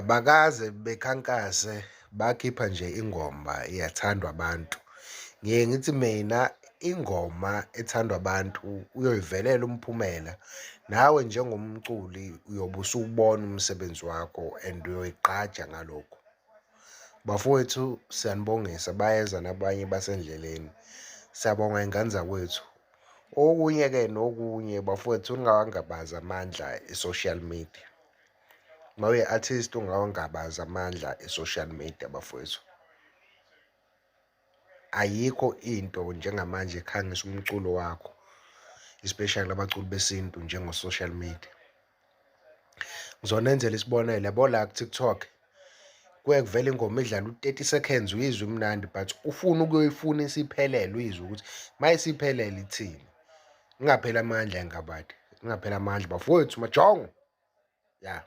Abakaze bekhankase bakhipha nje ingoma iyathandwa abantu. Ngiye ngithi mina ingoma ethandwa abantu uyoyivelela umphumela, nawe njengomculi uyobe usuwubona umsebenzi wakho and uyoyigqaja ngalokho. Bafowethu siyanibongisa, bayeza nabanye basendleleni. Siyabonga y'ngane zakwethu. Okunye-ke nokunye bafowethu ningawangabazi amandla e-social media. Uma uyi-artist ungawangabazi amandla e-social media bafowethu. Ayikho into njengamanje ekhangisa umculo wakho, especially abaculi besintu njengo-social media. Ngizonenzela isibonelo, yabo la ku-TikTok kuye kuvele ingoma idlale u-30 seconds uyizwe imnandi but ufuna ukuyoyifuna isiphelele uyizwe ukuthi uma isiphelele ithini. Ningapheli amandla ngabade, ningapheli amandla bafowethu majongo. Ya.